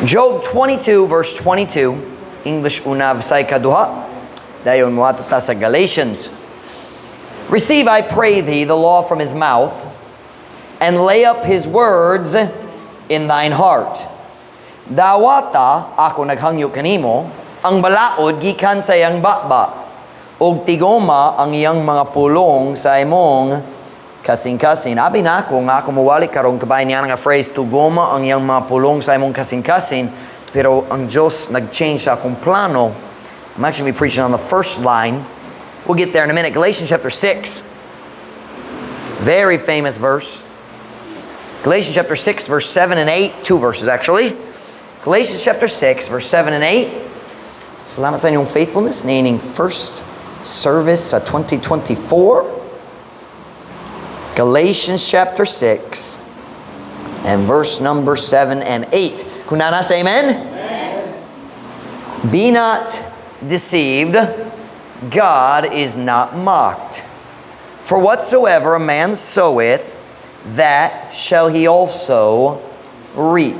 Job 22 verse 22, English una, Bisaya kaduha. Dayon moadto ta sa Galatians. "Receive, I pray thee, the law from his mouth, and lay up his words in thine heart." Dawata, ako naghangyo kanimo, ang balaod gikan sa iyang baba, ug tigoma ang iyang mga pulong sa imong kasing-kasing. Abi nako nga ako muwali karon kabay niya nga phrase, "Tigoma ang iyang mga pulong sa imong kasing-kasing," pero ang Diyos nag-change sa akong plano. I'm actually be preaching on the first line. We'll get there in a minute. Galatians chapter 6. Very famous verse. Galatians chapter 6, verse 7 and 8. Two verses, actually. Galatians chapter 6, verse 7 and 8. Salamat sa inyong faithfulness. Niining first service sa 2024. Galatians chapter 6 and verse number 7 and 8. Kung naa na, say amen. "Be not deceived. God is not mocked. For whatsoever a man soweth, that shall he also reap.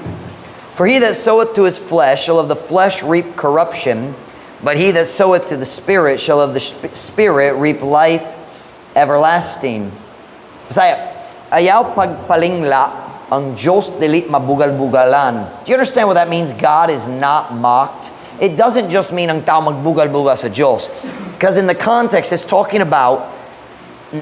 For he that soweth to his flesh shall of the flesh reap corruption, but he that soweth to the Spirit shall of the Spirit reap life everlasting." Bisaya, ayaw pagpalingla, ang Diyos dili mabugal-bugalan. Do you understand what that means? God is not mocked. It doesn't just mean ang tao magbugal-bugal sa Diyos. Because in the context, it's talking about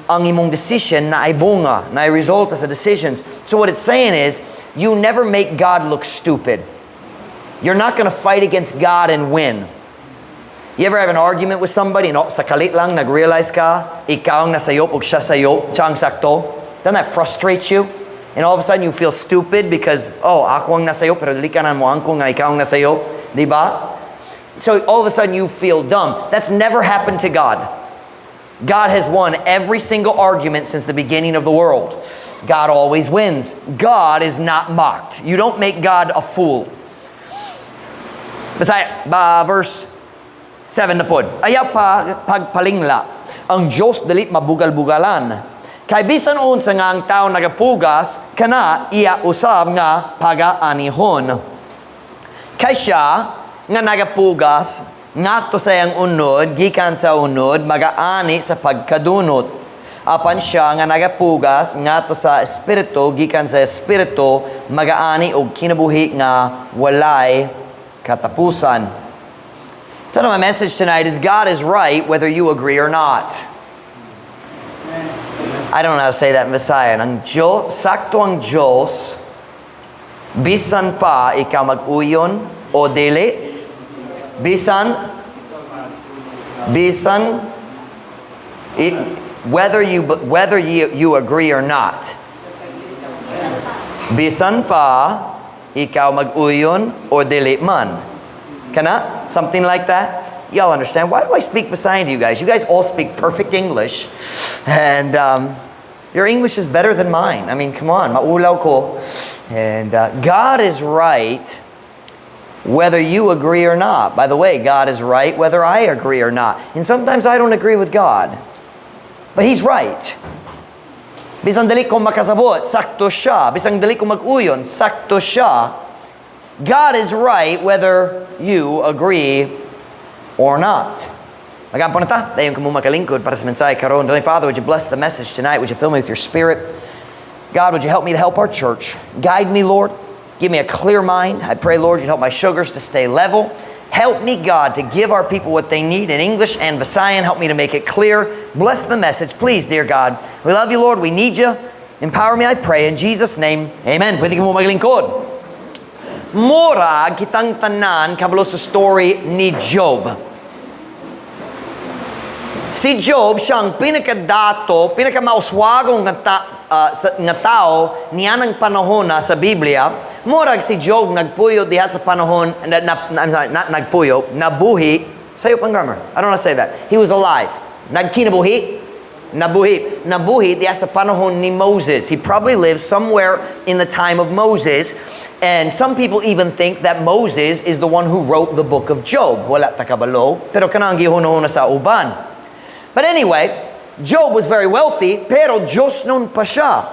ang imong decision naay bunga, naay resulta sa decisions. So what it's saying is, you never make God look stupid. You're not going to fight against God and win. You ever have an argument with somebody and, oh, sa kalit lang nag-realize ka, ikaw ang nasayop ug siya sayop, siya ang sakto? Doesn't that frustrate you? And all of a sudden you feel stupid because, oh, ako ang nasayop, pero dili ka na moangkon nga ikaw ang nasayop. Di ba? So all of a sudden you feel dumb. That's never happened to God. God has won every single argument since the beginning of the world. God always wins. God is not mocked. You don't make God a fool. Bisaya, ba, verse 7 na pod. Ayaw pa pagpalingla. Ang Diyos dili mabugal-bugalan. Kay bisan unsa nga ang tao nagapugas, kana iya usab nga pagaanihon. Kay siya nga nagapugas ngadto sa iyang unod, gikan sa unod, magaani sa pagkadunot. Apan siya nga nagapugas ngadto sa Espiritu, gikan sa Espiritu, magaani og kinabuhi nga walay katapusan. Title of my message tonight is "God is Right Whether You Agree or Not." I don't know how to say that in Visayan. Ang Diyos, sakto ang Diyos, bisan pa ikaw mag-uyon o dili, bisan, whether you agree or not. Bisan pa ikaw mag-uyon o dili man. Kana? Something like that? Y'all understand? Why do I speak Visayan to you guys? You guys all speak perfect English. And your English is better than mine. I mean, come on. Maulaw ko. And God is right whether you agree or not. By the way, God is right whether I agree or not. And sometimes I don't agree with God. But He's right. Bisan dili ko makasabot, sakto siya. Bisan dili ko mag-uyon, sakto siya. God is right whether you agree or not. Magampo na ta. Dayon kamo makalingkod para sa mensahe karon. Heavenly Father, would you bless the message tonight? Would you fill me with your Spirit? God, would you help me to help our church? Guide me, Lord. Give me a clear mind. I pray, Lord, you'd help my sugars to stay level. Help me, God, to give our people what they need in English and Visayan. Help me to make it clear. Bless the message, please, dear God. We love you, Lord. We need you. Empower me, I pray. In Jesus' name, amen. Pwede kamo maglingkod. Murag kitang tanan kabalo sa story ni Job. Si Job siyang pinakadato, pinakamauswagong nga tao niyanang panahon na sa Biblia. Murag si Job nagpuyo diha sa panahon, na, I'm sorry, not nagpuyo, nabuhi. Sayop ang grammar. I don't know how to say that. He was alive. Nagkinabuhi, nabuhi. Nabuhi diha sa panahon ni Moses. He probably lived somewhere in the time of Moses. And some people even think that Moses is the one who wrote the book of Job. Wala ta kabalo, pero kanang gihuna sa uban. But anyway, Job was very wealthy, pero Diyosnon pa siya.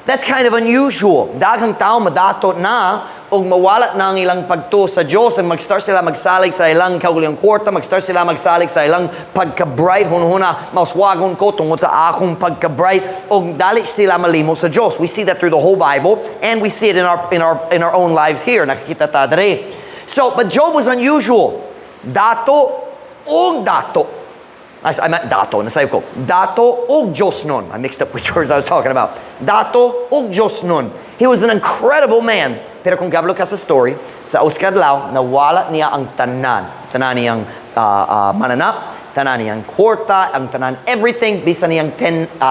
That's kind of unusual. Daghang tao madato na, Ug mawala na ang ilang pagtuo sa Diyos and mag-start sila magsalig sa ilang kaugalingong kwarta, mag-start sila magsalig sa ilang pagka-bright, hunhuna, mauswagon ko tungod sa akong pagka-bright, ug dali sila malimot sa Diyos. We see that through the whole Bible and we see it in our own lives here. Nakikita ta diri. So, but Job was unusual. Dato ug dato. I meant dato, nasayop ko. Dato ug Diyosnon. I mixed up which words I was talking about. Dato ug Diyosnon. He was an incredible man. Pero kung kabalo ka sa story, sa usa ka adlaw, nawala niya ang tanan. Tanan niyang mananap, tanan niyang kwarta, ang tanan, everything, bisan niyang 10,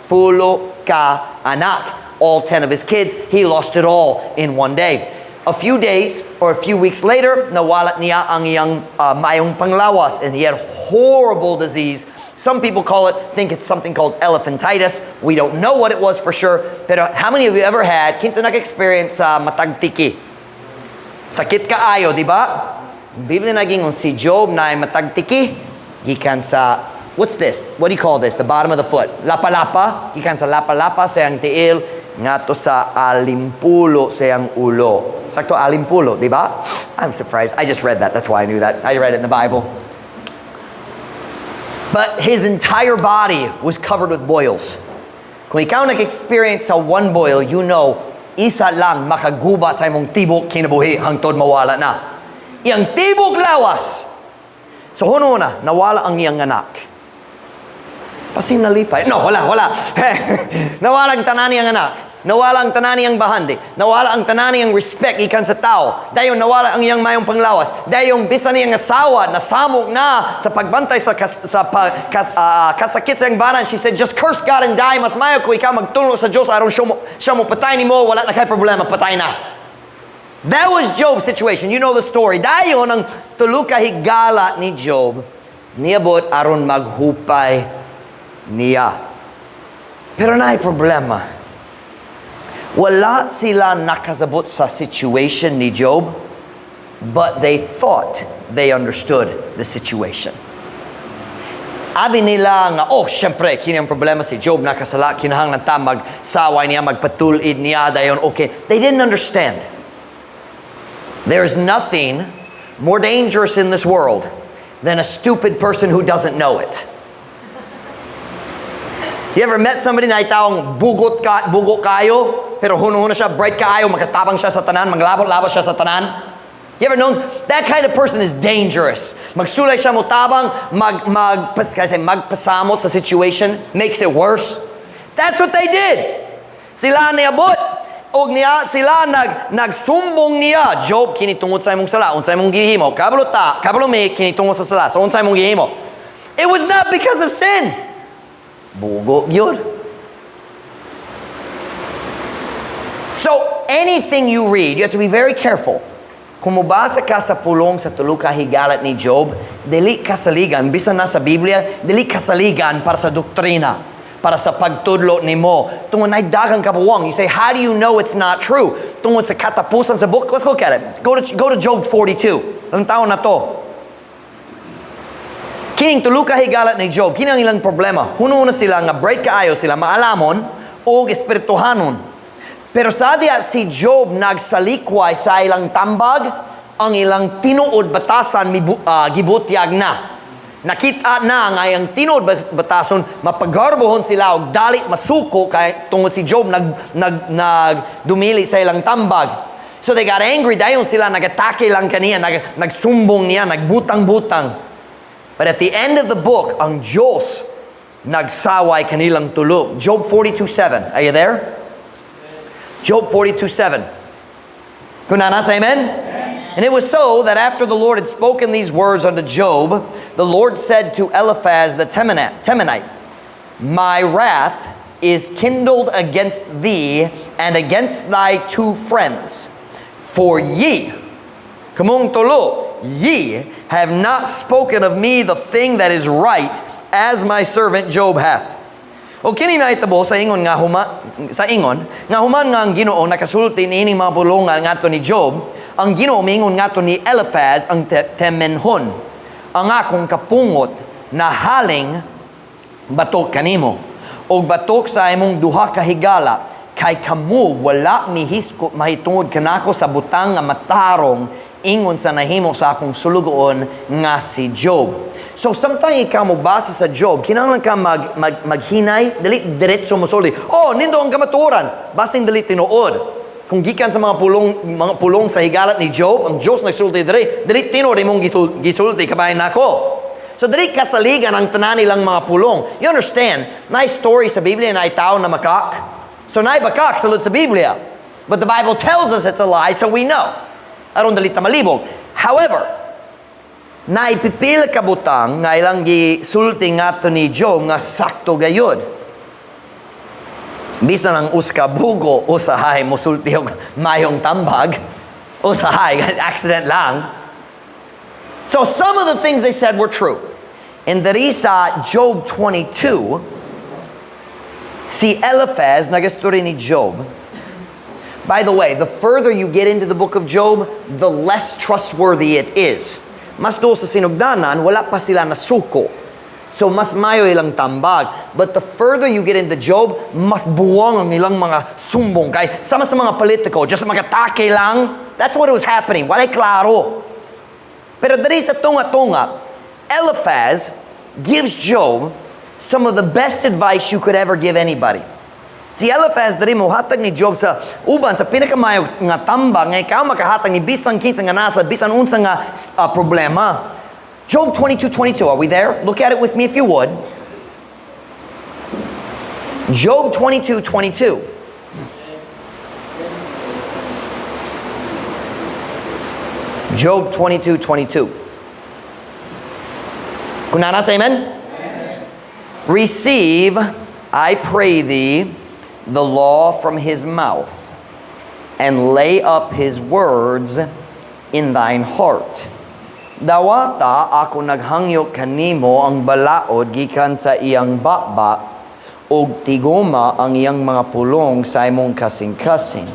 pulo ka anak. All 10 of his kids, he lost it all in one day. A few days or a few weeks later, nawala niya ang iyang mayong panglawas and he had horrible disease. Some people call it, think it's something called elephantitis. We don't know what it was for sure. Pero how many of you ever had, kinsa nag-experience sa matag tiki? Sakit kaayo, di ba? Ang Biblia nag-ingon si Job na ay matag tiki, gikan sa, what's this? What do you call this? The bottom of the foot. Lapa-lapa. Gikan sa lapa-lapa sa iyang tiil, ngadto sa alimpulo sa iyang ulo. Sakto alimpulo, di ba? I'm surprised. I just read that. That's why I knew that. I read it in the Bible. But his entire body was covered with boils. Kung ikaw nag-experience sa one boil, isa lang makaguba sa imong tibok kinabuhi hangtod mawala na. Iyang tibok lawas. So hununa, nawala ang iyang anak. Basin nalipay. No, wala, wala. Nawala ang tanan niyang anak. Nawala ang tanan niyang bahandi. Nawala ang tanan niyang respect ikan sa tao. Dayon nawala ang iyang mayong panglawas. Dayon bisan niyang asawa nasamok na sa pagbantay sa kas, sa pa, kas, ah, kasakit sa iyang bana. She said, "Just curse God and die. Mas mayo kung ikaw magtulo sa Diyos aron siya mo patay nimo, wala na kay problema, patay na." That was Job's situation. You know the story. Dayon ang tulo ka higala ni Job niabot aron maghupay niya. Pero naay problema. Wala sila nakasabot sa situation ni Job, but they thought they understood the situation. Abi nila nga, "Oh, syempre, kini ang problema, si Job nakasala, kinahanglan ta magsaway niya, magpatul-id niya, dayon, okay." They didn't understand. There's nothing more dangerous in this world than a stupid person who doesn't know it. You ever met somebody na taong bugot ka, bugo kaayo, pero huno-huno siya, bright kaayo, magkatabang siya sa tanan, maglabot-labot siya sa tanan? You ever known? That kind of person is dangerous. Magsulay siya mo tabang, kasi magpasamot sa situation, makes it worse. That's what they did. Sila niabot, og niya sila nagsumbong niya, "Job, kini tungod sa imong sala, unsa imong gihimo? Kabalo ta, kabalo mi kini tungod sa sala. So unsa imong gihimo?" It was not because of sin. Bugo gyud. So, anything you read, you have to be very careful. Kung mubasa ka sa pulong sa tulo ka higala ni Job, dili kasaligan, bisan na sa Biblia, dili kasaligan para sa doktrina, para sa pagtudlo nimo. Tungod na daghang kabuwang. You say, "How do you know it's not true?" Tungod sa katapusan sa book, let's look at it. Go to Job 42. Ilang taon na to? Kining tulo ka higala ni Job, kini ang ilang problema. Huno na sila nga bright kaayo sila, maalamon o espirituhanon. Pero sa diya si Job nagsalikway sa ilang tambag, ang ilang tinuod batasan gibutyag na. Nakita na nga ang tinuod batason, mapagarbohon sila og dali masuko kay tungod si Job nag nag nagdumili sa ilang tambag. So they got angry, dayon sila nagatake lang kaniya, nagsumbong niya, nagbutang-butang. But at the end of the book, ang Diyos nagsaway kanilang tulo. Job 42:7. Are you there? Job 42:7. Kung nasa, amen? And it was so that after the Lord had spoken these words unto Job, the Lord said to Eliphaz the Temanite, "My wrath is kindled against thee and against thy two friends. For ye," kamong tulo, "ye have not spoken of me the thing that is right, as my servant Job hath." O kini nahitabo sa ingon nga human nga ang Ginoo nakasulti niining mga pulongan ngadto ni Job, ang Ginoo miingon ngadto ni Eliphaz ang Temenhon, "Ang akong kapungot na haling batok kanimo ug batok sa imong duha ka higala. Kay kamo wala mihiskot mahitungod kanako sa butang nga matarong ingon sa nahimo sa akong sulugoon nga si Job. So samtang ikaw mo basa sa Job, kinahanglan ka maghinay, dili diretso mo sulti. "Oh, nindo ang kamatuoran." Basin dili tinuod. Kung gikan sa mga pulong sa higalat ni Job, ang Dios nagsulti diri, dili tinuod imong gisulti kabahin nako. So dili kasaligan ang tanan nilang mga pulong. You understand, naay story sa Biblia, naay tao na makak. So naay bakak sulod sa Biblia. But the Bible tells us it's a lie, so we know. Aron dili ta malibog. However, naay pipila ka butang nga ilang gisulti ngadto ni Job nga sakto gayud. Bisan ang usa ka bugo, usahay mosulti og mayong tambag, usahay accident lang. So some of the things they said were true. In diri sa Job 22, si Eliphaz nagastorya ni Job. By the way, the further you get into the book of Job, the less trustworthy it is. Mas duol sa sinugdanan, wala pa sila nasuko. So mas mayo ilang tambag. But the further you get into Job, mas buwang ang ilang mga sumbong. Kay sama sa mga politiko, just mag-atake lang. That's what was happening. Walay klaro. Pero diri sa tunga-tunga, Eliphaz gives Job some of the best advice you could ever give anybody. Si Eliphaz diri mo hatag ni Job sa uban sa pinakamayo nga tambag nga ikaw makahatag ni bisan kinsa nga nasa bisan unsa nga problema. Job 22:22, are we there? Look at it with me if you would. Job 22:22. Job 22:22. Kung naa na, say amen? "Receive, I pray thee, the law from his mouth, and lay up his words in thine heart." "Dawata ako naghangyo kanimo ang balaod gikan sa iyang baba ug tiguma ang iyang mga pulong sa imong kasing-kasing."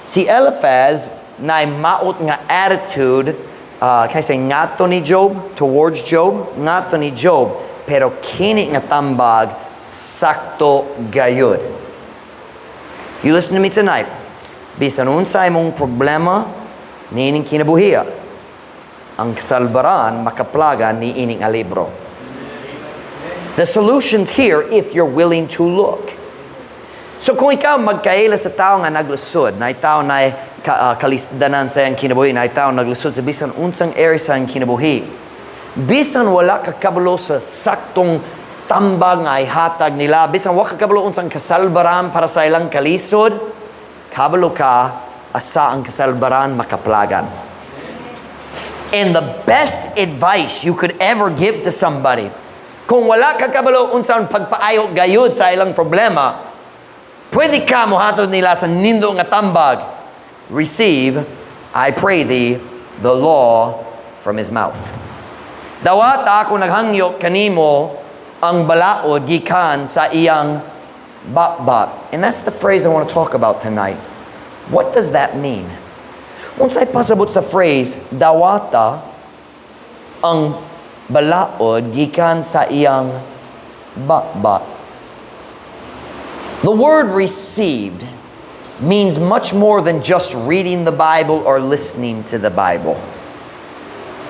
Si Eliphaz na maot nga attitude, can I say ngadto ni Job, towards Job, ngadto ni Job, pero kini nga tambag sakto gayud. You listen to me tonight. Bisan unsa imong problema niining kinabuhia, ang kasalbaran makaplagan ni ining nga libro. The solution's here if you're willing to look. So kung ikaw magkaila sa tao nga naglusod, na tao na kalisdanan sa iyang kinabuhi, na tao naglusod sa bisan unsang area sa iyang kinabuhi, bisan wala ka kabalo sa saktong tambag nga ihatag nila, bisan wala ka kabalo unsang kasalbaran para sa ilang kalisod, kabalo ka asa ang kasalbaran makaplagan. And the best advice you could ever give to somebody, kung wala ka kabalo unsang pagpaayo gayud sa ilang problema, pwede ka mohatod nila sa nindo nga tambag. "Receive, I pray thee, the law from his mouth." "Dawata ako naghangyo kanimo ang balaod gikan sa iyang baba." And that's the phrase I want to talk about tonight. What does that mean? Unsay pasabot sa phrase, "dawata ang balaod gikan sa iyang baba"? The word "received" means much more than just reading the Bible or listening to the Bible.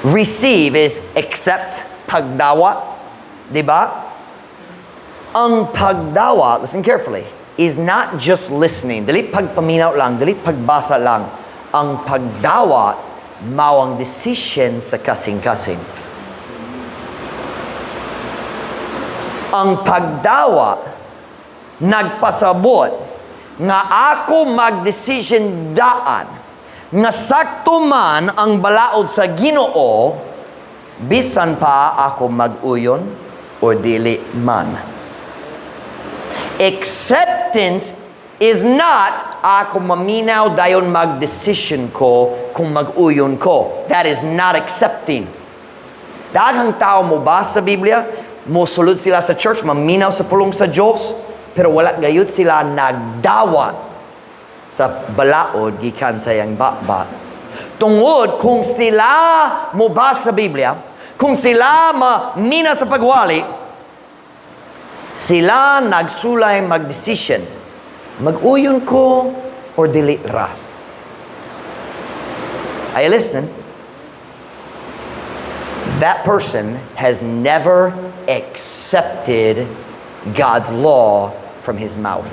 Receive is accept, pagdawat, di ba? Ang pagdawat, listen carefully, is not just listening. Dili pagpaminaw lang, dili pagbasa lang. Ang pagdawat, mao ang decision sa kasing-kasing. Ang pagdawat, nagpasabot nga ako magdesisyon daan nga sakto man ang balaod sa Ginoo bisan pa ako mag-uyon o dili man. Acceptance is not ako maminaw dayon mag-decision ko kung mag-uyon ko. That is not accepting. Daghang tao mo basa sa Biblia, mo sulod sila sa church, maminaw sa pulong sa Diyos, pero wala gayud sila nagdawat sa balaod gikan sa iyang baba. Tungod kung sila mo basa sa Biblia, kung sila mamina sa pagwali, sila nagsulay magdesisyon. Mag-uyon ko or dili ra? Are you listening? That person has never accepted God's law from his mouth.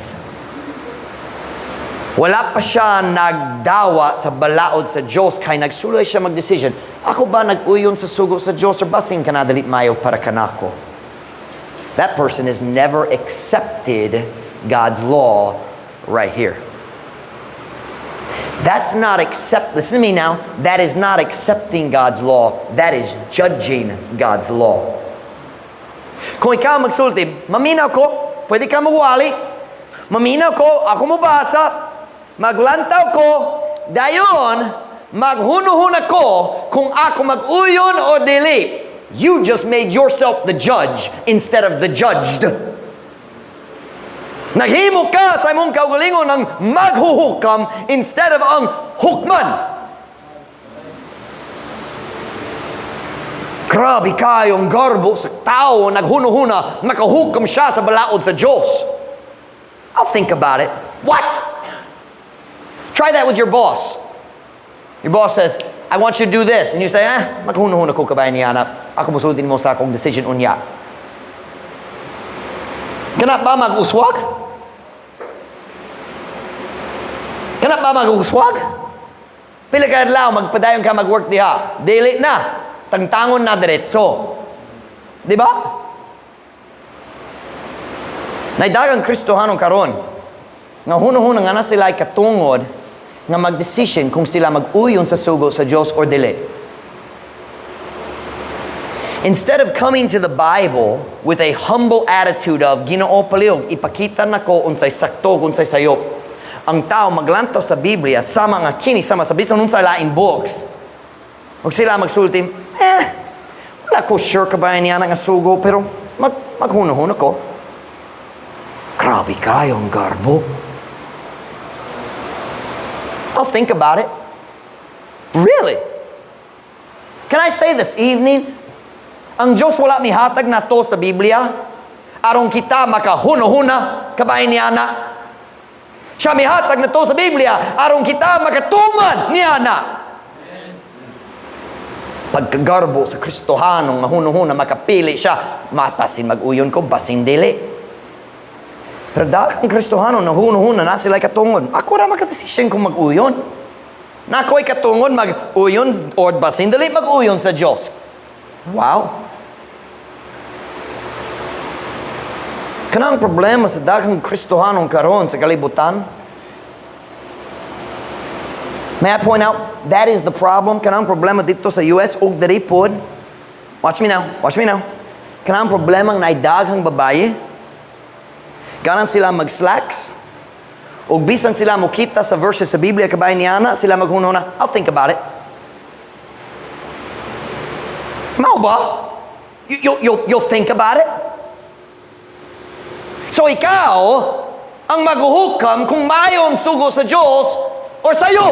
Wala pa siya nagdawa sa balaod sa Diyos kay nagsulay siya mag-decision. Ako ba nag-uyon sa sugo sa Diyos or basin kana dili mayo para kanako? That person has never accepted God's law right here. That's not accept. Listen to me now. That is not accepting God's law. That is judging God's law. Kung ikaw magsulti, maminaw ko, pwede ka mawali. Maminaw ko, ako mobasa, maglantaw ko, dayon, maghunuhuna ko kung ako mag-uyon o dili. You just made yourself the judge instead of the judged. Naghimo ka sa imong kaugalingon ng maghuhukam instead of ang hukman. Grabe kayong garbo sa tao naghunuhuna, nakahukam siya sa balaod sa Diyos. I'll think about it. What? Try that with your boss. Your boss says, "I want you to do this." And you say, "Eh, maghunuhuna ko kabahin niya na ako musulti mo sa akong decision unya." Kana ba mag-uswag? Kana ba mag-uswag? Pila ka adlaw magpadayon ka mag-work diha? Dili na. Tangtangon na diretso. Di ba? Naay daghang Kristohanon karon nga huno-huno nga na sila ay katungod nga mag-decision kung sila mag-uyon sa sugo sa Diyos or dili. Instead of coming to the Bible with a humble attitude of, "Ginoo, palihog ipakita nako unsay sakto, unsay sayop." Ang tao maglantaw sa Biblia sama nga kini sama sa bisan unsay lain books. Ug sila magsulti, "Eh, wala ko sure ka ba niya nga sugo, pero maghuno-huno ko." Grabe kayong garbo. I'll think about it. Really? Can I say this evening, ang Diyos wala mihatag nato sa Biblia aron kita makahuno-huna kabahin niya na. Siya mihatag nato sa Biblia aron kita makatuman niya na. Pagkagarbo sa Kristohanong mahuno-huna makapili siya, mapasin mag-uyon ko, basin dili. Pero daghang Kristohano na huno-huna na sila katungod. Ako ra makadesisyon kung mag-uyon. Na ako'y katungod mag-uyon or basin dili mag-uyon sa Diyos. Wow. Kanang problema sa daghang Kristohanong karon sa kalibutan. May I point out, that is the problem. Kanang problema dito sa US ug diri pod. Watch me now. Watch me now. Kanang problema ng daghang babaye. Ganan sila mag-slacks. Ug bisan sila mokita sa verses sa Biblia kabahin niana, sila maghunahuna, "I'll think about it." Mao ba? You'll think about it? So ikaw, ang maghuhukam kung maayo ang sugo sa Diyos or sayo.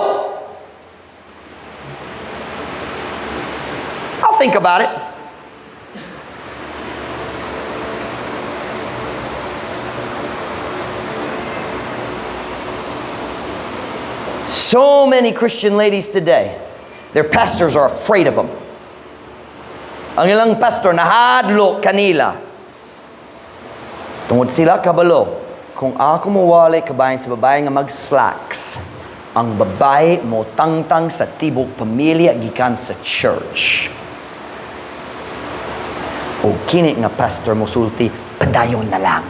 I'll think about it. So many Christian ladies today, their pastors are afraid of them. Ang ilang pastor nahadlok kanila. Tungod sila kabalo, kung ako mawali kabahin sa babae nga mag-slacks, ang babae mo tangtang sa tibok pamilya gikan sa church. O kini nga pastor mo sulti, "Padayon na lang."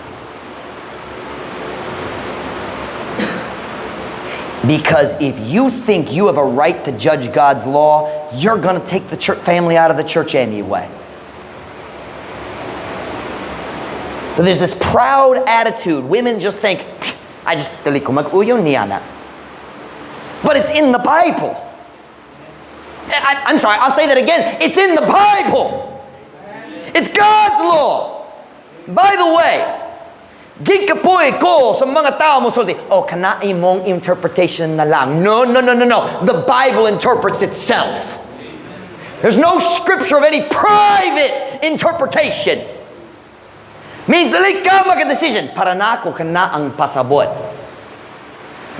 Because if you think you have a right to judge God's law, you're going to take the church family out of the church anyway. But there's this proud attitude. Women just think, "I just, dili ko mag-uyon niya na." But it's in the Bible. I'm sorry, I'll say that again. It's in the Bible. It's God's law. By the way, gikapoy ko sa mga tao mo sulti, "Oh, kana imong interpretation na lang." No. The Bible interprets itself. There's no scripture of any private interpretation. Means dili ka maka-decision. Para nako kana ang pasabot.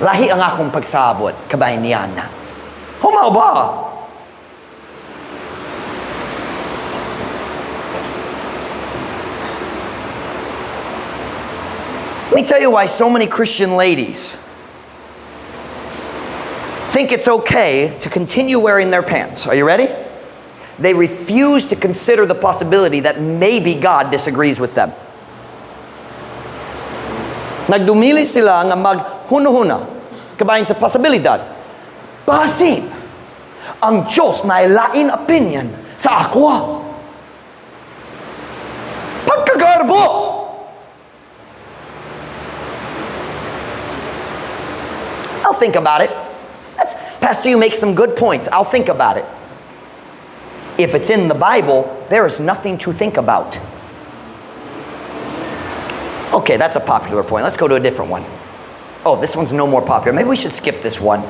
Lahi ang akong pagsabot, kabahin niya na. Humaw ba? Let me tell you why so many Christian ladies think it's okay to continue wearing their pants. Are you ready? They refuse to consider the possibility that maybe God disagrees with them. Nagdumili sila nga maghuna-huna kabahin sa posibilidad. Basin, ang Diyos na lain opinion sa ako. Pagkagarbo! I'll think about it. Pastor, you make some good points. I'll think about it. If it's in the Bible, there is nothing to think about. Okay, that's a popular point. Let's go to a different one. Oh, this one's no more popular. Maybe we should skip this one.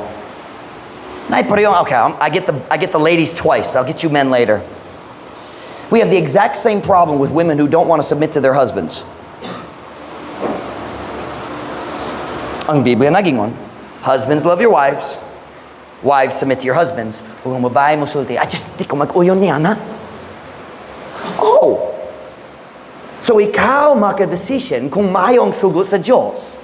Okay, I get the ladies twice. I'll get you men later. We have the exact same problem with women who don't want to submit to their husbands. Ang Biblia nagingon, husbands, love your wives. Wives, submit to your husbands. Ug ang babae mo sulti, "I just di ko mag-uyon niya na." Oh! So ikaw maka-decision kung maayo ang sugo sa Diyos.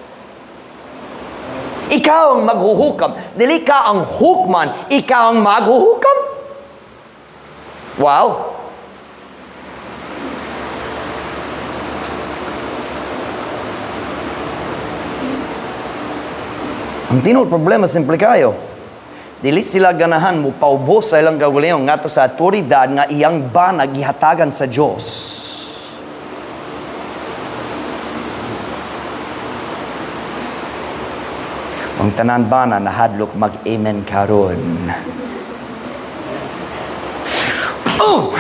Ikaw ang maghuhukam. Dili ka ang hukman, ikaw ang maghuhukam. Wow. Ang tinuod problema, simple kayo. Dili sila ganahan mo paubos sa ilang kaugalingon ngadto sa autoridad nga iyang bana gihatagan sa Dios. Ang tanan bana nahadlok mag-amen karon. Oh!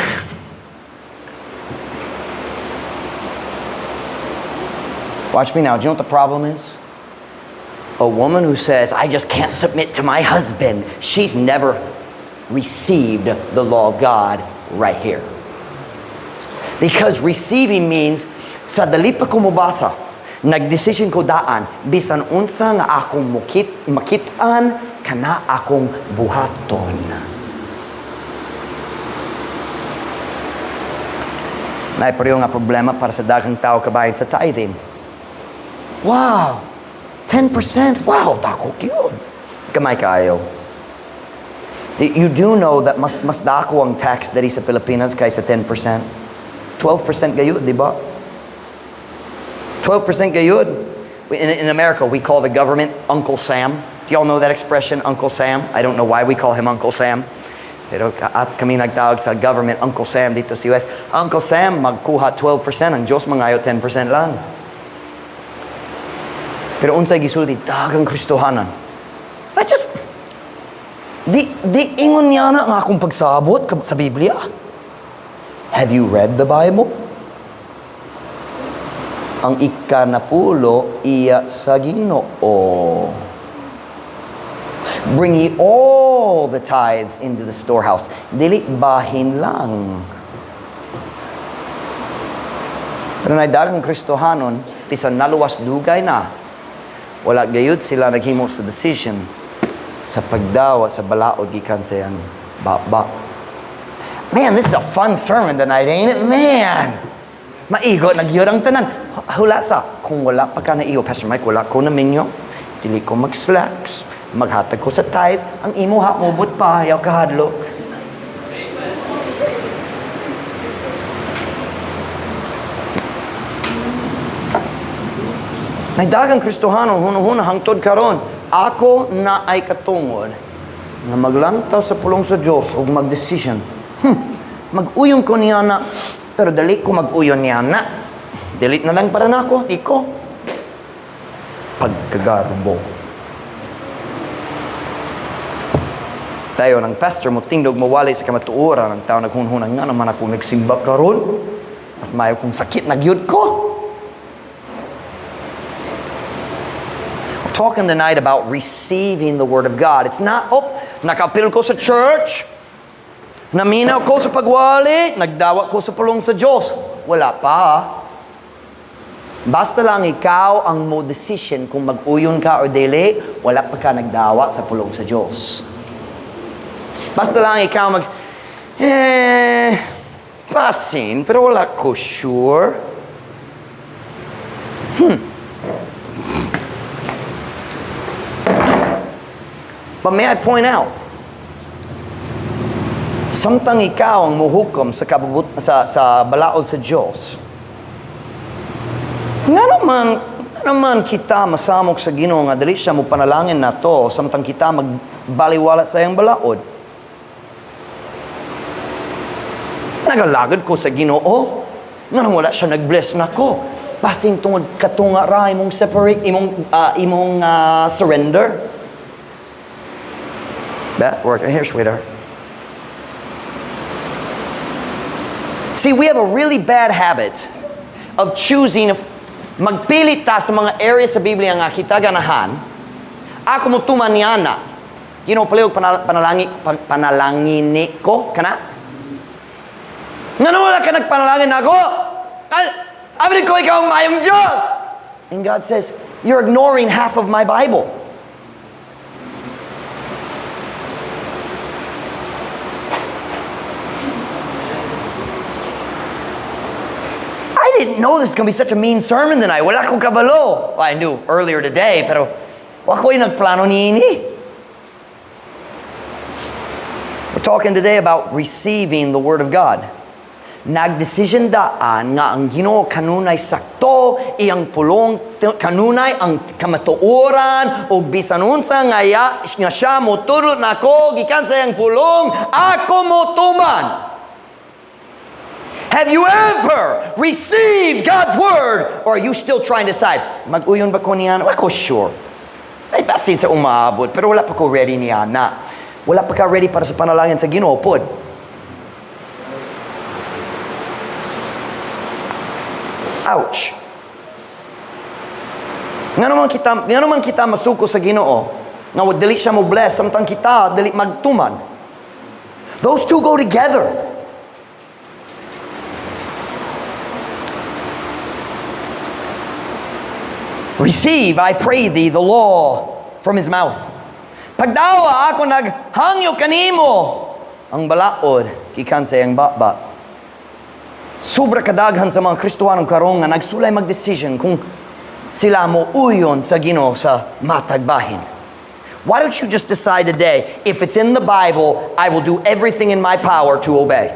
Watch me now. Do you know what the problem is? A woman who says, "I just can't submit to my husband," she's never received the law of God right here. Because receiving means, sa dali pa ko mobasa, nagdesisyon ko daan, bisan unsa nga akong makit-an, kana akong buhaton. Naay pareho nga problema para sa daghang tao kabahin sa tithing. Wow! 10%? Wow, dako yun. Gamay kayo. You do know that mas dako ang tax diri sa Pilipinas kaysa 10%. 12% gayud, di ba? 12% gayud. In America, we call the government Uncle Sam. Do y'all know that expression, Uncle Sam? I don't know why we call him Uncle Sam. Pero at kami nagtawag sa government Uncle Sam dito sa US. Uncle Sam, magkuha 12%, ang Diyos mangayo 10% lang. Pero unsay gisulti daghang Kristohanan. I just di ingon niya na ang akong pagsabot sa Biblia. Have you read the Bible? Ang ikanapulo iya sa Ginoo. Bring ye all the tithes into the storehouse. Dili bahin lang. Pero naay daghang Kristohanon, bisan naluwas dugay na, wala gayud sila naghimo sa decision sa pagdawa sa balaod gikan sa iyang baba. Man, this is a fun sermon tonight, ain't it? Man! Maigo, nagyod ang tanan. Hula sa, kung wala pa ka na iyo, "Pastor Mike, wala ko na minyo, dili ko mag-slacks, maghatag ko sa tithes," ang imo ha, mubot pa, ayaw kahadlok. Naay daghang Kristohano, hunahuna, hangtod karon, ako na ay katungod nga maglantaw sa pulong sa Diyos o mag-decision. Mag-uyon ko niya na, pero dali ko mag-uyon niya na. Delete na lang para nako, di ko. Pagkagarbo. Tayo ng pastor mo tindog mawali sa kamatuoran ang tao naghunhunang nga naman ako nagsimba karon. Mas mayo kung sakit nagyud ko. We're talking tonight about receiving the Word of God. It's not, "Oh, nakapil ko sa church, naminaw ko sa pagwali, nagdawa ko sa pulong sa Diyos." Wala pa. Basta lang ikaw ang mo decision kung mag-uyon ka or dili, wala pa ka nagdawa sa pulong sa Diyos. Basta lang ikaw mag, basin, pero wala ko sure. But may I point out, samtang ikaw ang muhukom sa, kabubut, sa balaod sa Diyos, nga naman kita masamok sa Ginoo nga dili siya mo panalangin nato samtang kita magbaliwala sa iyang balaod? Nagalagad ko sa Ginoo. Nga wala siya nag-bless nako. Basin tungod katunga ra imong separate imong surrender. Beth, work here, sweetheart. See, we have a really bad habit of choosing, magpilit ta sa mga areas sa Biblia nga kita ganahan, ako mo tuman niya na. Ginoo, palihog panalangini ko, kana? Nga wala ka nagpanalangin ako? Abi ko ikaw ang mayong Diyos! And God says, "You're ignoring half of my Bible." I didn't know this was going to be such a mean sermon tonight. Wala ko kabalo. Well, I knew earlier today, pero wa ko'y nagplano niini. We're talking today about receiving the Word of God. Nagdesisyon daan nga ang Ginoo kanunay sakto, iyang pulong kanunay ang kamatuoran, ug bisan unsa nga, ya, nga siya motudlo nako gikan sa iyang pulong, ako motuman. Have you ever received God's word, or are you still trying to decide, mag-uyon ba ko niya? Ako sure. Ay, basin sa umaabot, pero wala pa ko ready niya na. Wala pa ka ready para sa panalangin sa Ginoo pod. Ouch. Nga naman kita masuko sa Ginoo, nga dili siya mo bless samtang kita dili magtuman. Those two go together. Receive, I pray thee, the law from his mouth. Pagdawa ako naghangyo kanimo ang balaod gikan sa iyang baba. Sobra kadaghan sa mga Kristohanong karon nga nagsulay magdesisyon kung sila mo uyon sa Ginoo sa matag bahin. Why don't you just decide today, if it's in the Bible, I will do everything in my power to obey?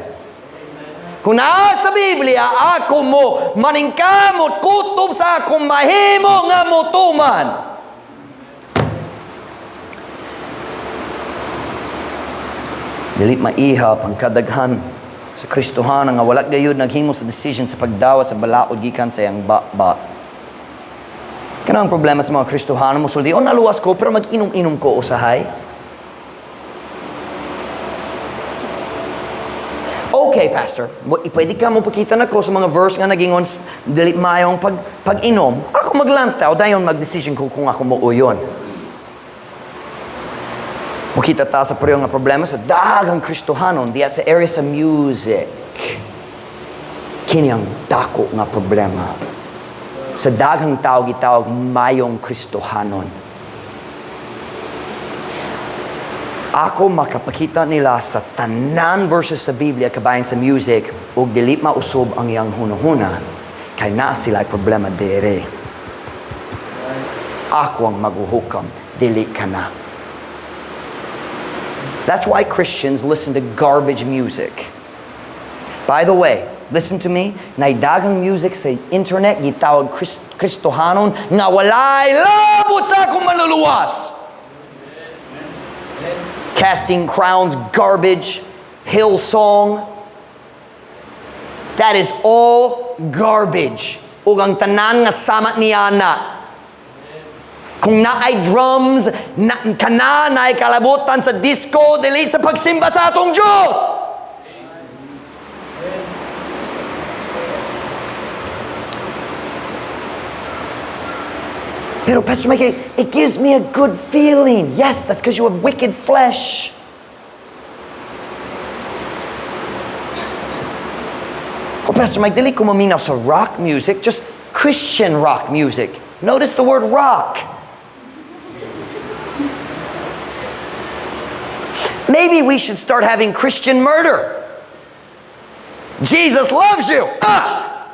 Kung naa sa Biblia, ako mo maningkamot kutob sa akong mahimo nga motuman. Dili maihap ang kadaghan sa Kristohanan nga wala gayud naghimo sa decision sa pagdawa sa balaod gikan sa iyang baba. Kanang problema sa mga Kristohanan mo sulti, "Oh, naluwas ko pero mag-inom-inom ko usahay." Okay, Pastor. Pwede ka mo pakita nako sa mga verse nga nagingon dili mayong pag-inom. Ako maglantaw, dayon mag-decision ko kung ako mo uyon. Makita ta sa pareho nga problema sa daghang Kristohanon diya sa area sa music. Kini ang dako nga problema. Sa daghang tao gitawag mayong Kristohanon. Ako makapakita nila sa tanan verses sa Biblia kabahin sa music ug dili mausob ang iyang hunahuna kay naa sila problema dere. Ako ang maguhukam, dili ka na. That's why Christians listen to garbage music. By the way, listen to me, naay daghang music sa internet gitawag Kristohanon nga walay labot sa akong manluluwas. Casting Crowns garbage, Hillsong. That is all garbage. Ug ang tanan nga sama niya na. Kung naay drums, na, kana naay kalabutan sa disco, dili sa pagsimba sa atong Diyos. Pero Pastor Mike, it gives me a good feeling. Yes, that's because you have wicked flesh. Oh, Pastor Mike, dili ko maminaw sa rock music, just Christian. Christian rock music. Notice the word "rock." Maybe we should start having Christian murder. Jesus loves you. Ah!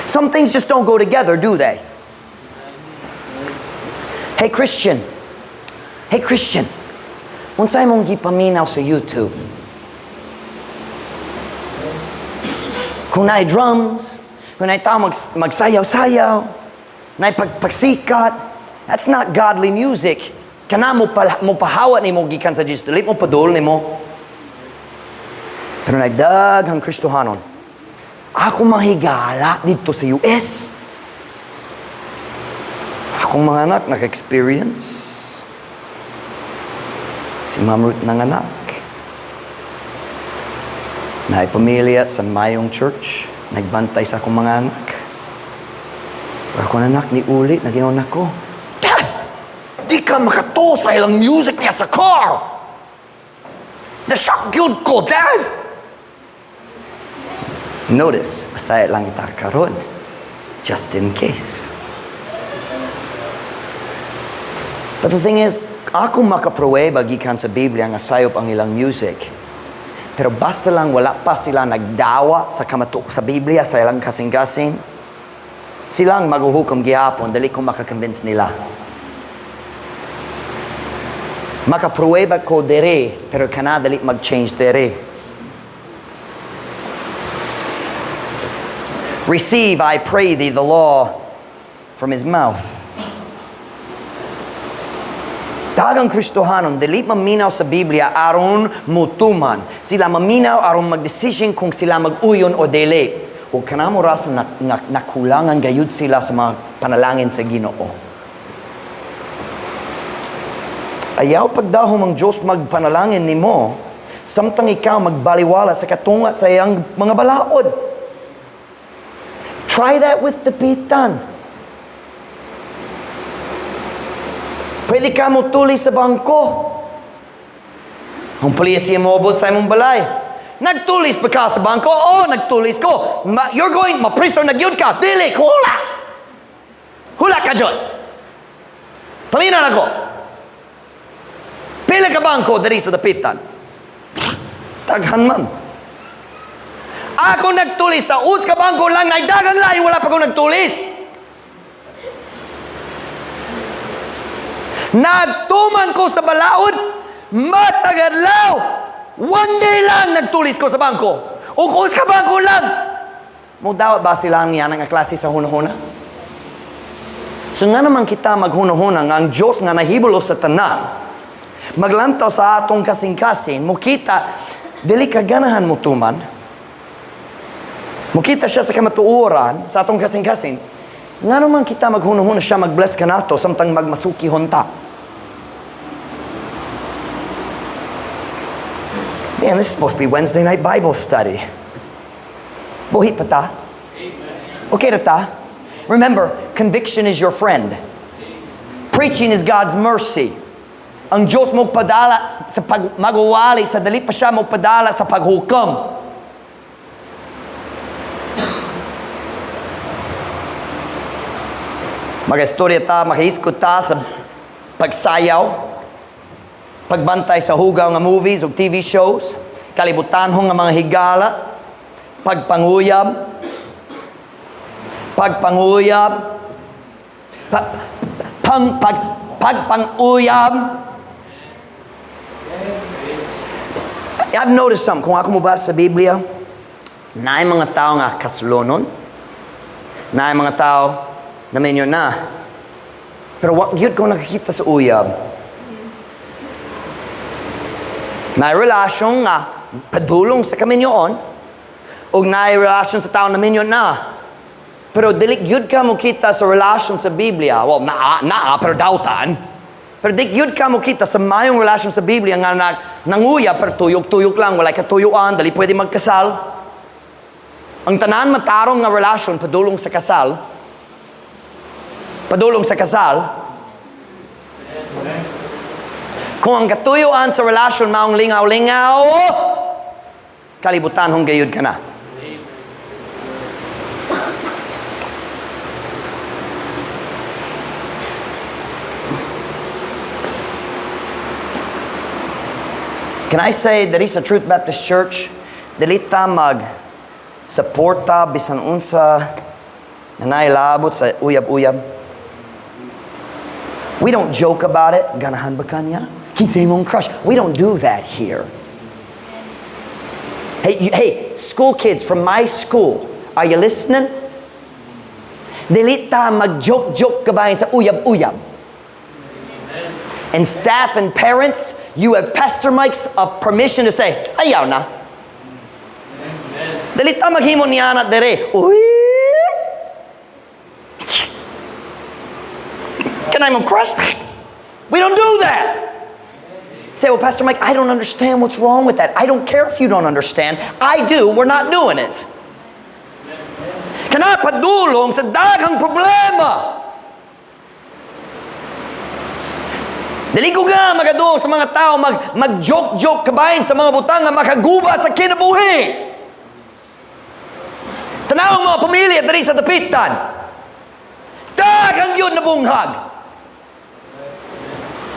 Some things just don't go together, do they? Hey, Christian. Hey, Christian. Unsay imong gipaminaw sa YouTube? Kung naay drums, kung naay tao magsayaw-sayaw, naay pagsikat, that's not godly music. Kana mo pahawa nimo gikan sa Diyos, dili mo padul nimo. Pero naay daghang Kristohanon. Ako mahigala dito sa US. Akong mga anak naka-experience. Si Ma'am Ruth nanganak. Naay pamilya sa mayong church. Nagbantay sa akong mga anak. Ako anak ni uli, nag-ingon ako, "Dad! Di ka makatuo sa ilang music niya sa car! Na-shock gyud ko, Dad!" Notice, masaya lang ta karon. Just in case. But the thing is, ako makapruweba gikan sa Biblia nga sayop ang ilang music. Pero basta lang wala pa sila nagdawa sa kamatu sa Biblia sa ilang kasing-kasing, silang maghuhukom gihapon, dali ko makakonvince nila. Makapruweba ko dere, pero kana dali mag-change dere. Receive, I pray thee, the law from his mouth. Daghang Kristohanon, dili maminaw sa Biblia aron mutuman. Sila maminaw aron magdesisyon kung sila mag-uyon o dili. O kanamo rasa na nakulangan gayud sila sa mga panalangin sa Ginoo. Ayaw pagdahom ang Diyos magpanalangin nimo, samtang ikaw magbaliwala sa katunga sa iyang mga balaod. Try that with Dapitan. Pwede ka mo tuli sa bangko. Ang pulis mo abot sa imong balay. Nagtulis ba ka sa bangko? Oo, nagtulis ko. Ma, you're going, mapriso na gyud ka. Dili, hula. Hula ka dyan. Paminaw nako. Pila ka bangko diri sa Dapitan? Daghan man. Ako nagtulis sa us ka bangko lang, ay dagang lahi, wala pa ko nagtulis. Nagtuman ko sa balaod, matagadlaw. One day lang nagtulis ko sa bangko. O us ka bangko lang. Mo dawat ba sila ang yan ang klase sa hunahuna? So nga naman kita maghunahuna nga ang Diyos nga nahibalo sa tanan, maglantaw sa atong kasing-kasing, mukita, dili ka ganahan mo tuman, mukita siya sa kamatuoran, sa atong kasing-kasing, nga naman kita maghunahuna siya mag-bless ka nato samtang magmasuki honta. Man, this is supposed to be Wednesday night Bible study. Buhi pa ta? Okay na ta? Remember, conviction is your friend. Preaching is God's mercy. Ang Diyos mo padala sa pag magwali, sa dali pa siya mo padala sa paghukom. Magastorya ta, makahiskot ta sa pagsayaw, pagbantay sa hugaw nga movies o TV shows, kalibutan nga mga higala, pagpanguyab, pagpanguyab, pagpanguyab. I've noticed something. Kung ako mobasa sa Biblia, naay mga tao nga kaslonon, naay mga tao na minyo na. Pero wa gyud ko nakakita sa uyab. Naay relasyon nga padulong sa kaminyoon, ug naay relasyon sa tao na minyo na. Pero dili gyud ka mokita sa relasyon sa Biblia. Well, naa, pero dautan. Pero di gyud ka mokita sa mayong relasyon sa Biblia nga nanguyab, pero tuyok-tuyok lang, walay katuyuan, dali pwede magkasal. Ang tanan matarong nga relasyon padulong sa kasal. Padulong sa kasal. Kung ang katuyuan sa relasyon maong lingaw-lingaw, kalibutan hong gayud ka na. Can I say that sa Truth Baptist Church, dili ta mag suporta bisan unsa na nailabot sa uyab-uyab? We don't joke about it. Ganahan ba kanya? Kinsay mong crush? We don't do that here. Hey, hey, school kids from my school, are you listening? Dili ta mag-joke-joke kabahin sa uyab-uyab. And staff and parents, you have Pastor Mike's permission to say, "Ayaw na." Dili ta maghimo niya na dere. Uy! Can I crush? We don't do that. Say, "Well, Pastor Mike, I don't understand what's wrong with that." I don't care if you don't understand. I do. We're not doing it. Kana padulong sa daghang problema. Dili ko nga magadulong sa mga tao mag-joke-joke kabahin sa mga butang nga makaguba sa kinabuhi. Tanaw mga pamilya diri sa Dapitan. Daghang yun na bunghag.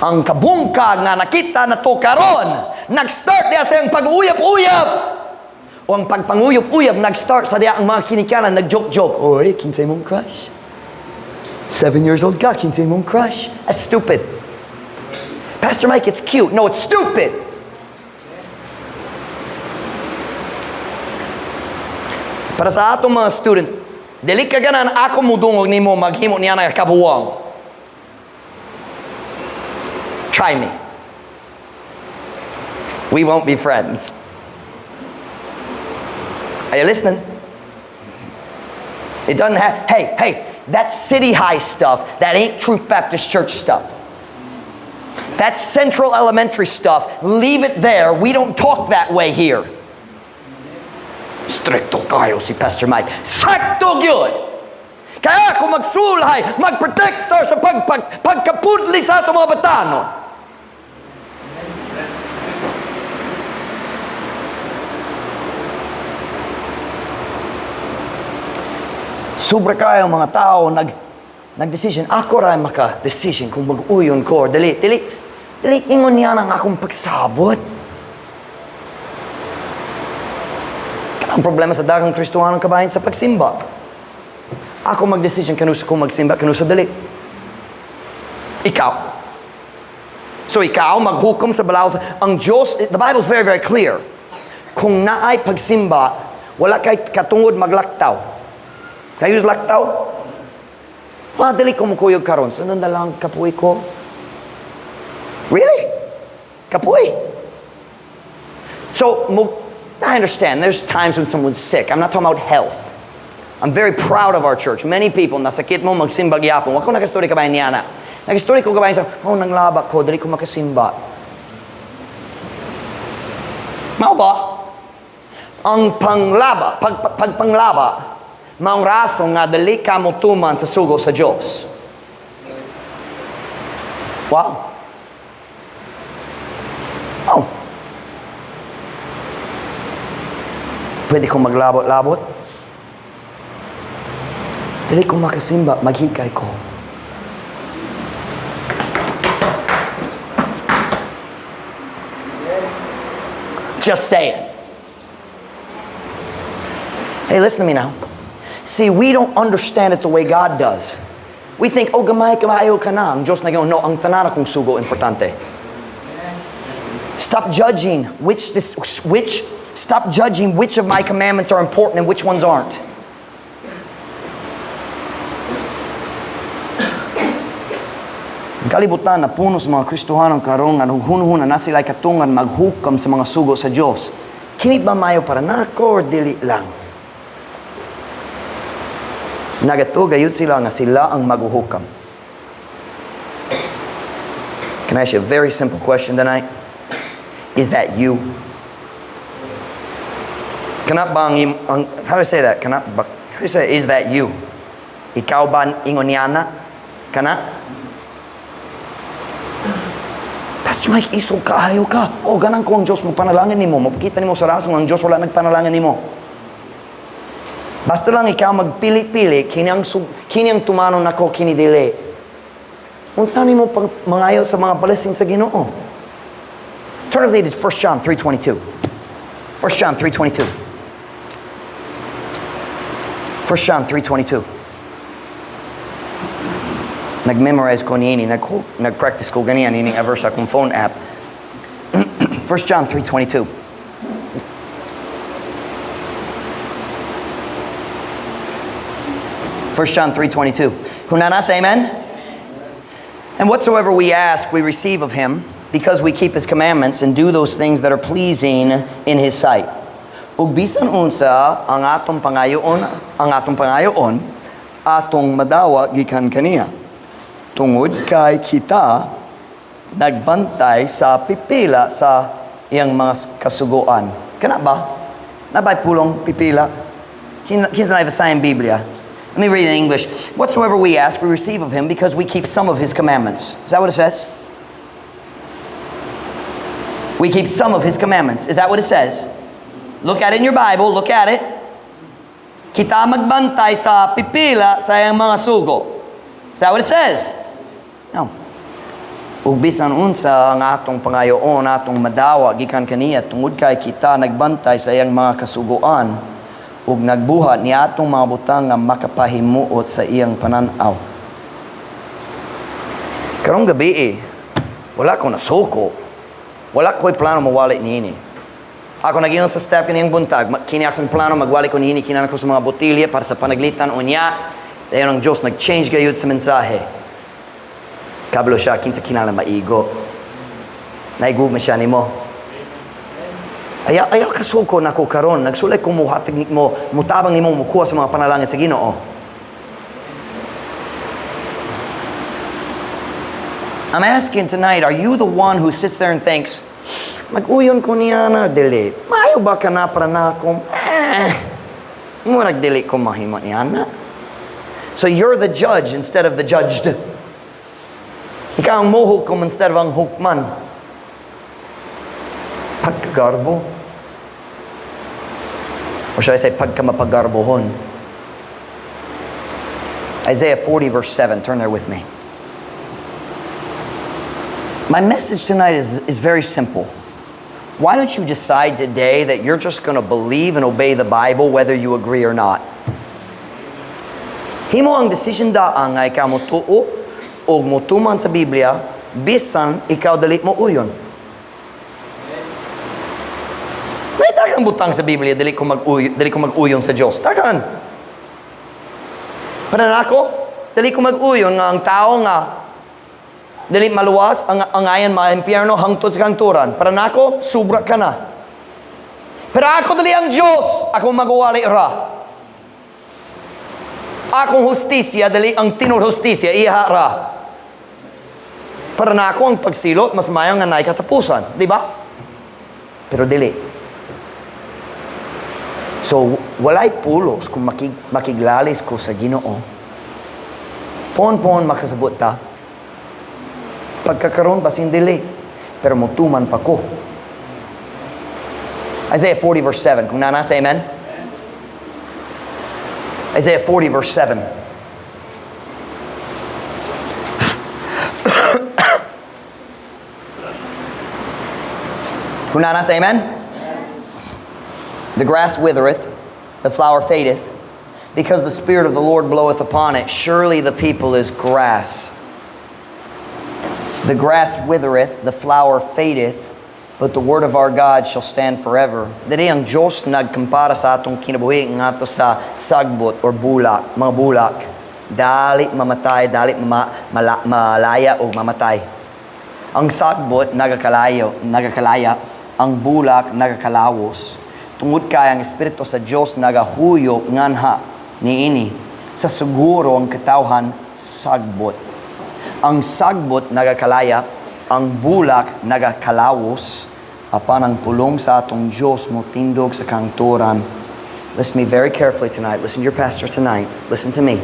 Ang kabungkag nga nakita na to karon, nag-start diya sa iyang pag-uyab-uyab. O ang pagpanguyab-uyab, nag-start sa diya ang mga kinikanan, nag-joke-joke. "Oy, kinsay mong crush? 7 years old ka, kinsay mong crush?" That's stupid. "Pastor Mike, it's cute." No, it's stupid. Para sa atong mga students, dili ka ganan ako mudungog nimo maghimo niya na kabuwang. Try me. We won't be friends. Are you listening? It doesn't have, hey, hey, that's City High stuff. That ain't Truth Baptist Church stuff. That's Central Elementary stuff. Leave it there. We don't talk that way here. "Stricto kayo si Pastor Mike." Sakto gyud! Kaya ako magsulay, magprotector sa pagkapudli sa atong mga batanon. Sobra kayo mga tao nag-decision. Ako ra maka-decision kung mag-uyon ko or dili. Dili, dili ingon niya ang akong pagsabot. Ang problema sa daghang Kristohanong kabahin sa pagsimba. Ako mag-decision kanusa ko magsimba, kanusa dili. Ikaw. So ikaw maghukom sa balaod. Ang Diyos, the Bible is very, very clear. Kung naay pagsimba, wala kay katungod maglaktaw. Kayo laktaw? "Madali ko mukuyog karon. Sunod na lang, kapoy ko." Really? Kapoy? So, I understand there's times when someone's sick. I'm not talking about health. I'm very proud of our church. Many people, nasakit mo, magsimba gyapon. Wa ko nakastory kabahin niya na. Nag-story ko kabahin sa, "Oh, nanglaba ko, dali ko makasimba." Mao ba? Ang panglaba, pagpanglaba, maong rason nga dali ka mo tuman sa sugo sa Diyos. Wow. Oh. Pwede kong maglabot-labot. Dili ko makasimba, maghikay ko. Just saying. Hey, listen to me now. See, we don't understand it the way God does. We think, "Oh, gamay, kamayo ka na. Ang Diyos na no, ang tanan akong sugo, importante." Stop judging which of my commandments are important and which ones aren't. Ang kalibutan na puno sa mga Kristohanong karon nga hunhuna na sila katungan maghukam sa mga sugo sa Dios. Kini ba mayo para nako or dili lang? Nagato gayud sila nga sila ang maghuhukam. Can I ask you a very simple question tonight? Is that you? Cannot ba ang, how do I say that? Cannot ba, how do you say, is that you? Ikaw ba ingon niya na? Kana? "Pastor Mike, isog kaayo ka. Oh, ganan ko ang Diyos mo panalangin nimo. Mapakita nimo sa rason ang Diyos wala nagpanalangin nimo." Basta lang ikaw magpili-pili, kini ang tumanon nako, kini dili. Unsa nimo pang mangayo sa mga blessing sa Ginoo? Turn with me to 1 John 3:22. 1 John 3:22. 1 John 3:22. Nag-memorize ko niini, nag-practice ko ganiyan ini nga verse akong phone app. 1 John 3:22. 1 John 3:22. Kung naa na, say amen. And whatsoever we ask, we receive of him, because we keep his commandments and do those things that are pleasing in his sight. Ug bisan unsa ang atong pangayoon, atong madawa gikan kaniya, tungod kay kita nagbantay sa pipila sa iyang mga kasuguan. Kana ba? Naa bay pulong pipila? Kinsa na Visayan Biblia? Let me read it in English. Whatsoever we ask, we receive of him because we keep some of his commandments. Is that what it says? We keep some of his commandments. Is that what it says? Look at it in your Bible. Look at it. Kita magbantay sa pipila sa iyang mga sugo. Is that what it says? No. Ug bisan unsa ang atong pangayoon, atong madawa gikan kaniya tungod kay kita nagbantay sa iyang mga kasuguan ug nagbuhat ni atong mga butang nga makapahimuot sa iyang panan-aw. Karong gabi eh, wala ko nasuko. Wala ko'y plano mawali niini. Ako nag-ingon sa staff kaniyang buntag, kini akong plano magwali ko niini kinahanglan ko sa mga botilya para sa panaglitan unya. Dayon ang Diyos nag-change gayud sa mensahe. Kabalo siya kinsa kinahanglan maigo. Naigugma siya nimo. Ayaw kasuko nako karon, nagsulay ko mo hatag mo, mutabang nimo mukuha sa mga panalangin sa Ginoo. I'm asking tonight, are you the one who sits there and thinks, "Mag-uyon ko niya na, dili. Maayo ba ka na para na ako? Eh, murag dili ko mahimo niya na." So you're the judge instead of the judged. Ikaw ang mohukom instead of ang hukman. Pagkagarbo. Or should I say, pagkamapagarbohon. Isaiah 40 verse 7. Turn there with me. My message tonight is very simple. Why don't you decide today that you're just going to believe and obey the Bible whether you agree or not? Himo ang decision daan nga ikaw motuo o motuman sa Biblia bisan ikaw dili mo uyon. May daghang butang sa Biblia dili ko mag-uyon sa Dios. Daghan. Para nako, dili ko mag-uyon nga ang tao nga dili maluwas ang angayan ma-impyerno hangtod sa kangturan. Para nako, sobra ka na. Pero ako dili ang Dios, ako magwali ra. Akong hustisya dili ang tinuod hustisya, iha ra. Para nako ang pagsilot mas mayo nga naay katapusan, di ba? Pero dili. So walay pulos kung makiglalis ko sa Ginoo. Pon-pon makasabot ta. Pagkakaroon basin dili, pero mutuman pa ko. Isaiah 40 verse 7. Kung naa na, say amen. Isaiah 40 verse 7. Kung naa na, say amen. The grass withereth, the flower fadeth, because the Spirit of the Lord bloweth upon it. Surely the people is grass. The grass withereth, the flower fadeth, but the word of our God shall stand forever. Dili ang Diyos nagkumpara sa atong kinabuhi ngadto sa sagbot or bulak, mga bulak. Dali mamatay, dali malaya o mamatay. Ang sagbot nagakalayo, nagakalaya, ang bulak nagakalawos. Tungod kay ang Espiritu sa Diyos nagahuyo nganha niini. Sa siguro ang katawhan sagbot. Ang sagbot nagakalaya, ang bulak nagakalawos, apan ang pulong sa atong Diyos motindog sa kangturan. Listen to me very carefully tonight. Listen to your pastor tonight. Listen to me.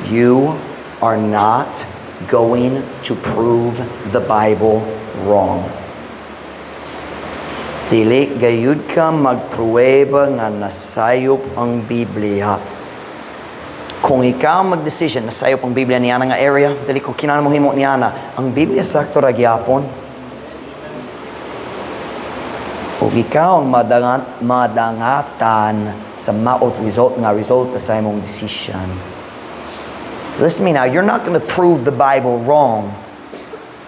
You are not going to prove the Bible wrong. Dili gayud ka magpruweba nga nasayop ang Biblia. Kung ikaw mag-decision nasayop ang Biblia niya nga area, dili ko kinahanglan mo himo niya na. Ang Biblia sakto ra gyapon. Ug ikaw ang madangatan sa maot result nga resulta sa imong decision. Listen to me now, you're not going to prove the Bible wrong.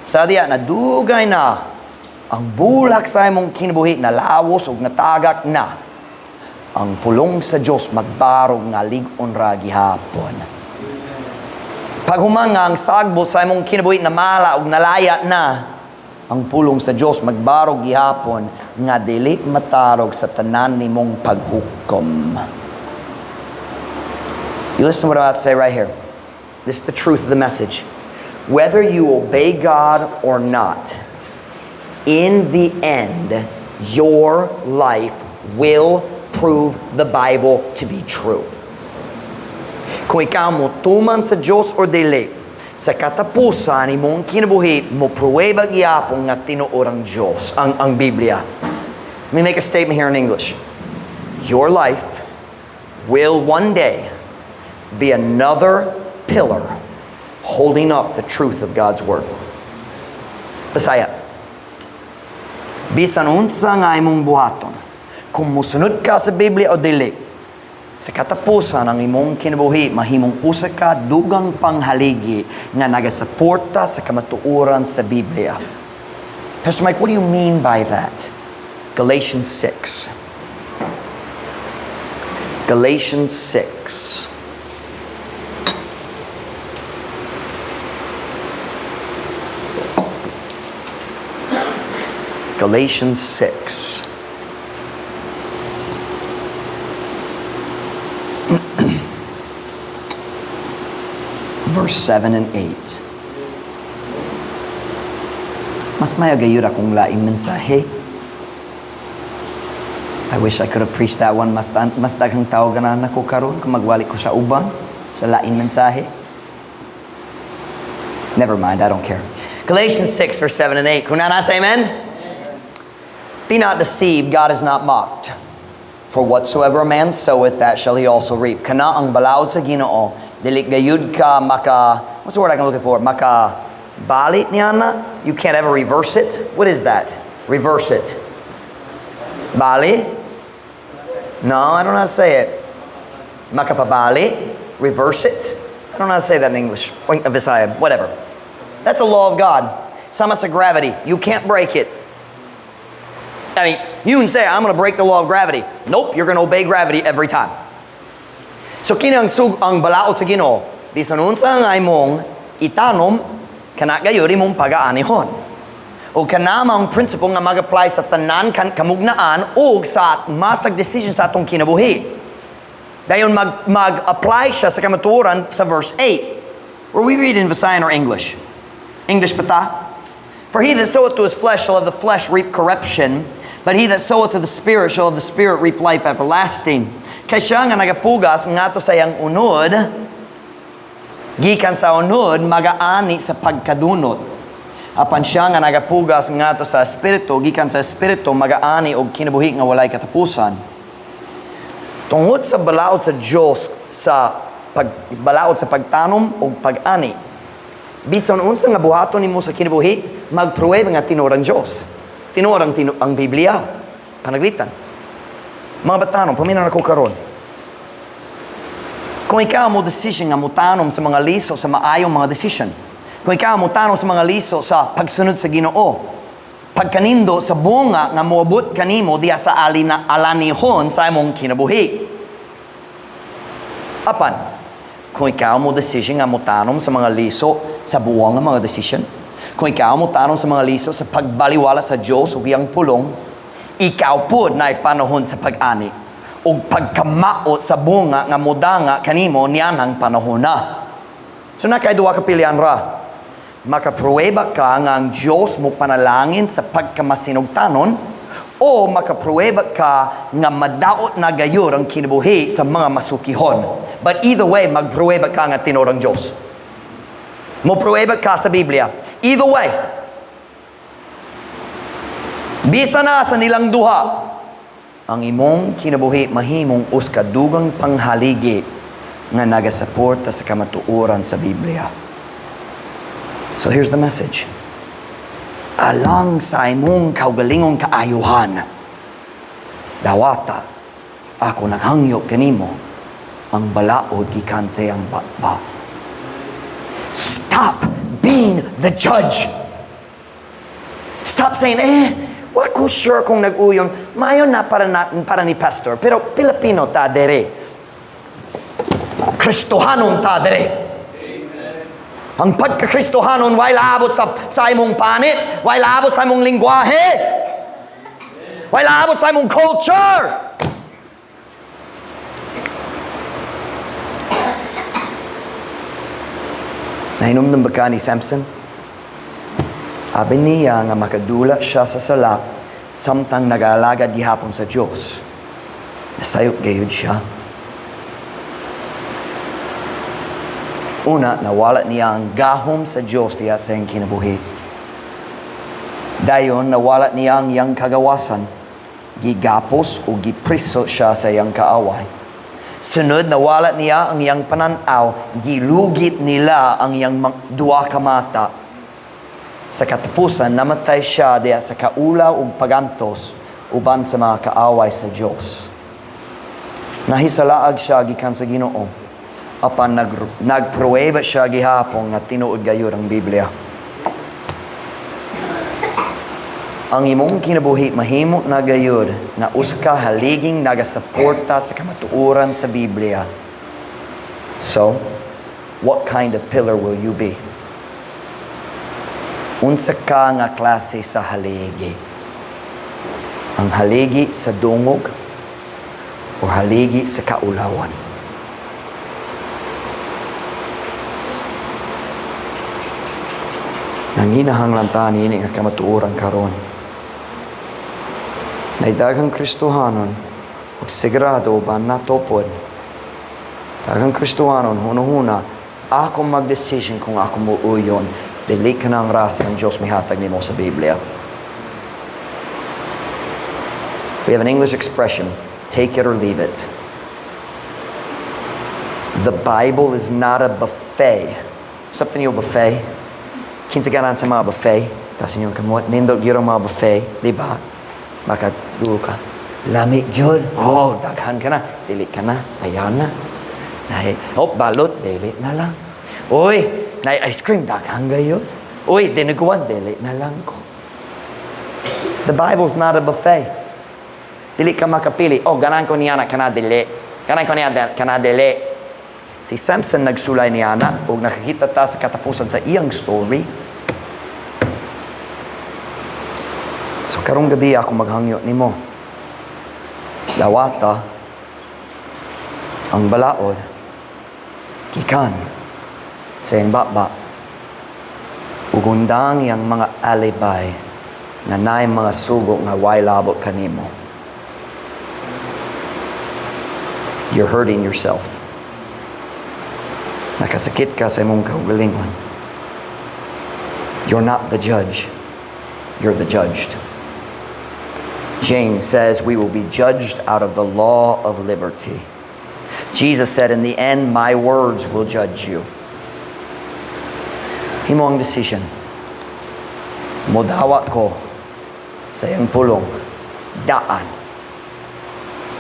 Sa diya na dugay na ang bulak sa imong kinabuhi na lawos ug natagak na, ang pulong sa Dios magbarog nga lig-on ra gihapon. Paghuman nga ang sagbot sa imong kinabuhi na mala ug nalaya na, ang pulong sa Dios magbarog gihapon nga dili matarog sa tanan nimong paghukom. You listen to what I'm about to say right here. This is the truth of the message. Whether you obey God or not, in the end, your life will prove the Bible to be true. Kung ikaw mo tuman sa Diyos or dili, sa katapusan imong kinabuhi mo pruweba gihapon nga tinuod ang Diyos, ang Biblia. Let me make a statement here in English. Your life will one day be another pillar holding up the truth of God's Word. Bisaya. Bisan unsa nga imong buhaton, kung musunod ka sa Biblia o dili, sa katapusan ang imong kinabuhi mahimong usa ka dugang panghaligi nga nagasuporta sa kamatuoran sa Biblia. Pastor Mike, what do you mean by that? Galatians 6. Galatians 6. Galatians 6. Verse 7 and 8. Mas maayo gayud akong laing mensahe. I wish I could have preached that one. Mas daghang tao ganahan ako karon kung magwali ko sa uban, sa laing mensahe. Never mind, I don't care. Galatians 6, verse 7 and 8. Kung naa na, say amen? Be not deceived, God is not mocked. For whatsoever a man soweth, that shall he also reap. Kana ang balaod sa Ginoo, dili gayud ka maka, what's the word I'm looking for? Maka bali niya na? You can't ever reverse it. What is that? Reverse it. Bali? No, I don't know how to say it. Makapabali? Reverse it? I don't know how to say that in English. Or Visaya, whatever. That's a law of God. Sama sa gravity. You can't break it. I mean, you can say, "I'm going to break the law of gravity." Nope, you're going to obey gravity every time. So kini ang balaod sa Ginoo, bisan unsa nga imong itanom, kana gayud imong pagaanihon. O kana ang principle nga mag-apply sa tanan kan kamugnaan ug sa matag decision sa atong kinabuhi. Dayon mag-apply siya sa kamatuoran sa verse 8. Where we read in Visayan or English? English pa ta? For he that soweth to his flesh shall of the flesh reap corruption, but he that soweth to the Spirit shall of the Spirit reap life everlasting. Kay siya nga nagapugas ngadto sa iyang unod, gikan sa unod magaani sa pagkadunot. Apan siya nga nagapugas ngadto sa Espiritu, gikan sa Espiritu magaani og kinabuhi nga walay katapusan. Tungod sa balaod sa Dios sa balaod sa pagtanom ug pag-ani, bisan unsa nga buhaton nimo sa kinabuhi, magpruweba nga tinuod ang Dios. Tinuod ang Biblia. Panaglitan. Mga batanon, paminaw nako karon. Kung ikaw mo decision nga motanom sa mga liso sa maayong mga decision, kung ikaw mo tanom sa mga liso sa pagsunod sa Ginoo, pagkanindo sa bunga nga moabot kanimo diha sa alina, alanihon sa imong kinabuhi. Apan, kung ikaw mo decision nga motanom sa mga liso sa buwang nga mga decision, kung ikaw mo tanom sa mga liso sa pagbaliwala sa Dios ug iyang pulong, ikaw pud naay panahon sa pag-ani ug pagkamaot sa bunga nga modanga kanimo nianhang panahon na. So naa kay duha ka pilian ra. Makapruweba ka nga ang Dios mo panalangin sa pagkamasinugtanon o makapruweba ka nga madaot na gayud ang kinabuhi sa mga masukihon. But either way, magpruweba ka nga tinuod ang Dios. Mo pruweba ka sa Biblia. Either way, bisa na sa nilang duha, ang imong kinabuhi mahimong usa ka dugang panghaligi nga nagasuporta sa kamatuoran sa Biblia. So here's the message. Alang sa imong kaugalingong kaayuhan, Dawata, ako naghangyo kanimo ang balaod gikan sa iyang baba. Stop being the judge. Stop saying, "Eh, wa ko sure kung nag-uyon. Mayo na, para ni pastor. Pero Pilipino ta dere. Kristohanon ta dere." Ang pagka-Kristohanon, way labot sa imong panit, way labot sa imong lingwahe, way labot sa imong culture. Nahinumdum ba ka ni Samson? Abi niya nga makadula siya sa sala samtang nag-alagad gihapon sa Diyos. Nasayop gayud siya. Una, nawala niya ang gahom sa Diyos diya sa iyang kinabuhi. Dayon, nawala niya ang iyang kagawasan. Gigapos o gipriso siya sa iyang kaaway. Sunod, nawala niya ang iyang pananaw. Gilugit nila ang iyang duha ka mata. Sa katapusan, namatay siya diya sa kaulaw ug pagantos uban sa mga kaaway sa Diyos. Nahisalaag siya gikan sa Ginoo. Apan nagpruweba siya gihapon nga tinuod gayud ang Biblia. Ang imong kinabuhi mahimo na gayud nga usa ka haliging nagasuporta sa kamatuoran sa Biblia. So, what kind of pillar will you be? Unsa ka nga klase sa haligi? Ang haligi sa dungog o haligi sa kaulawan? Nanginahanglan ta niini nga kamatuoran karon. Nay daghang Kristohanon ug sigurado uban nato pod. Daghang Kristohanon hunahuna, "Ako mag-decision kung ako muuyon." Dili ka na ang rasa ng Diyos mihatag nimo sa Biblia. We have an English expression, "Take it or leave it." The Bible is not a buffet. Something yung buffet. Kinsa ganahan sa mga buffet? Taas inyong kamot. Nindot gyud ang mga buffet, di ba? Makaduol ka. Lami gyud. Oh, daghan ka na. Dili ka na. Ayaw na. Nay, oh, balot. Dili na lang. Uy, nay ice cream. Daghan gayud. Uy, dinuguan. Dili na lang ko. The Bible's not a buffet. Dili ka makapili. "Oh, ganahan ko niya na kana, dili. Ganahan ko niya kana, dili." Si Samson nagsulay niya na ug nakakita ta sa katapusan sa iyang story. So karong gabi ako maghangyo nimo. Dawata ang balaod gikan sa iyang baba ug undang iyang mga alibay nga naay mga sugo nga way labot kanimo. You're hurting yourself. Nakasakit ka sa imong kaugalingon. You're not the judge. You're the judged. James says we will be judged out of the law of liberty. Jesus said, "In the end, my words will judge you." Himo ang decision. Modawa ko sa iyang pulong. Daan.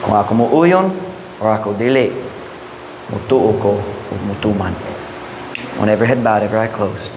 Kung ako muuyon or ako dili, mutuo ko ug mutuman. On every head bowed, every eye closed.